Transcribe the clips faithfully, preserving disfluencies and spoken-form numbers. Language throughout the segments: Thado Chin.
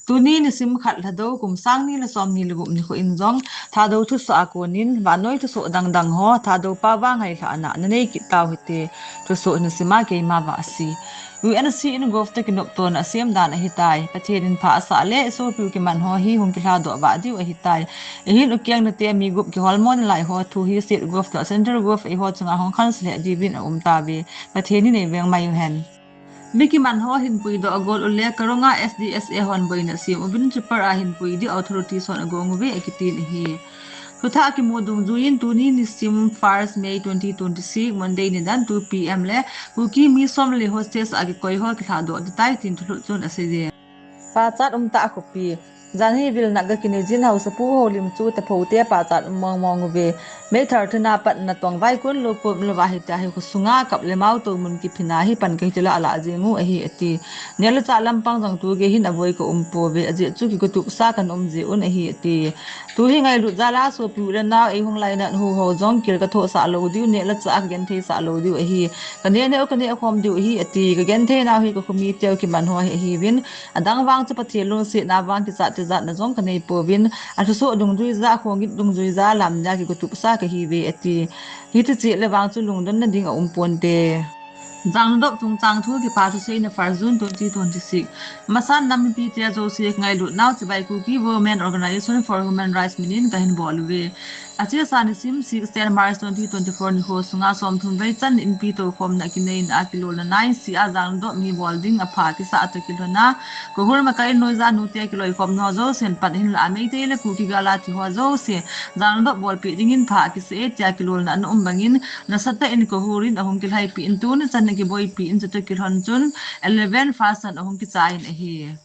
Tuni nisim khat Lhadou kum sang ni le som ni le gup nikho in jong Thadou thusoh a konin vannoi thusoh dangdang ho Thadou pao va ngailhahna nanei kit tau hite. Thusoh nisim a keima Vahsi. U N C in Gov toh kinoptona asem dan ahitai. Pathen in pha asah le isopiu kiman ho hi hung kilhadoh vah diu ahitai. Ahin ukeng nute mi gup kiholmo nalai ho thu hi State Gov toh Central Gov eiho chunga hung khansa lheh diuvin aum tauve. Pathen in eiveng mai uhen. Mi kiman ho hinpuidoh agol ule Karonga S D S A hon boina sem uvin chupar a hinpui diu authorities hon agong uve akitin ahi. Thuthah kimu dungjuiyin tuni nisim first May twenty twenty-six Monday nidan two P M le Kuki mi som le hostage a kikoi ho kilhadoh ding tai tin thulhut chun aseiye. Pachat umtah a khopi. Janhi vilna gakinei jin haosapu Houlim chu taphote pachat um mong mong uve. May thirteen a pat natong vaikon lou pum louva hitia hi khosunga kap le mao tou mun kiphinna hi pan kahi tila alah jeng u ahi ati. Neh le chah lampang jong tu gei hin avoi kaum pouve, ajeh chu kigotupsa kaum jeh un ahi ati. Tu hi ngailut jal a sopi u le nao eihung lainat u ho jong kil kathohsah lou diu, neh le chah kagentheisah lou diu ahi. Kaneh neh u kaneh khom diu ahi ati. Kagenthei nau hi kakho miteu kiman ho hi ahiuvin. Adang vang chu Pathen lungsetna vang kichat tijatna jong kanei pouvin. Athusoh dungjuija, akhongit dungjuija lamna kigotupsa kahiuve ati. Hiti cheh le vang chu lungdonna ding aum ponte. Jangdop chungchang thu kipa thuseina first June twenty twenty-six. Masan nam mipite jouse kangailut nau chibai Kuki Women Organisation for Human Rights min in kahin bol uve. Achesa nisim sixteen March twenty twenty-four nikho sunga somthum vei chan inpi toukhomna kineina a kilolna nine C a jangdop mi bol ding apha kisah a toh kilhona, Kohur makai noija nute kiloikhomna ho jousen pat hinlah a Meitei le Kuki gal a thi ho jouse jangdop bolpeh dingin pha kisah e tia kilolna ana um bangin nasatah in Kohur in ahung kilhaipi in tuni chan a kiboipi in chutoh kilhon chun eleven fasan ahung kichai in ahi.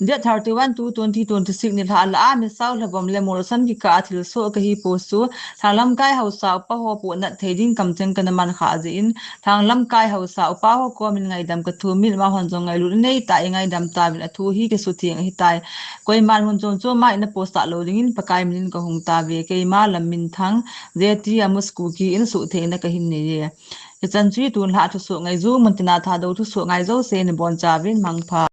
Date thirty-one two twenty twenty-six nilhah lah a Misao Lhabom le Molsan kikah a thilsoh kahi post chu lhanglamkai haosa upa ho pohnat thei ding kamcheng kana man khah jeh in lhanglamkai haosa upa ho komin ngaidam kathum in amahon jong ngailut anei tah in ngaidam tauvin athu hi kisutheng ahitai. Koiman hun chom chom a ina post talou dingin Pakai min in kahung tauve. Keima Lamminthang, J T Amos Kuki in suhthengna kahin neiye. Hichan chu tun lhah thusoh ngaiju mun tina Thadou thusoh ngai jouse nabonchauvin mangpha.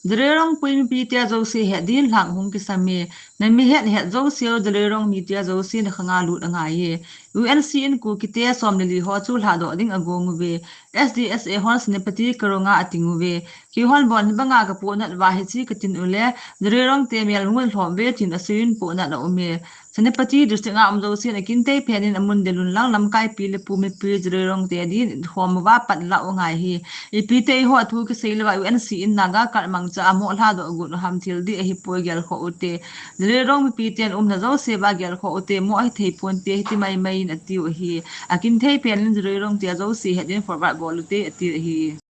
Jiribam Kuki mipite jouse het din lhang hung kisam e. Nami het het jouseu Jiribam mite jouse nakhanga lut angaiye. U N C in Kukite som le li ho chu lhadoh ding agong uve. S D S A hon Senapati Karonga ating uve. Keihon bon hibanga kapohnat uva hiche katin ule Jiribam te melmu lhom uve tin aseiyin pohnat aume. Senapati district a um jousen akinthei phen in amun delun lang lamkaipi le pu mipi Jiribam te din khom uva pan lah u angai hi. Ipite eiho thu kisei louva U N C in Naga card mangcha a mo lhadoh got u ham thil dih ahipoi gelkhoh ute. Jiribam mipiten umna jouse uva gelkhoh ute mo ahithei ponte hiti maimai in atiu ahi. Akinthei phen in Jiribam te jouse het in forward bol ute atiu ahi.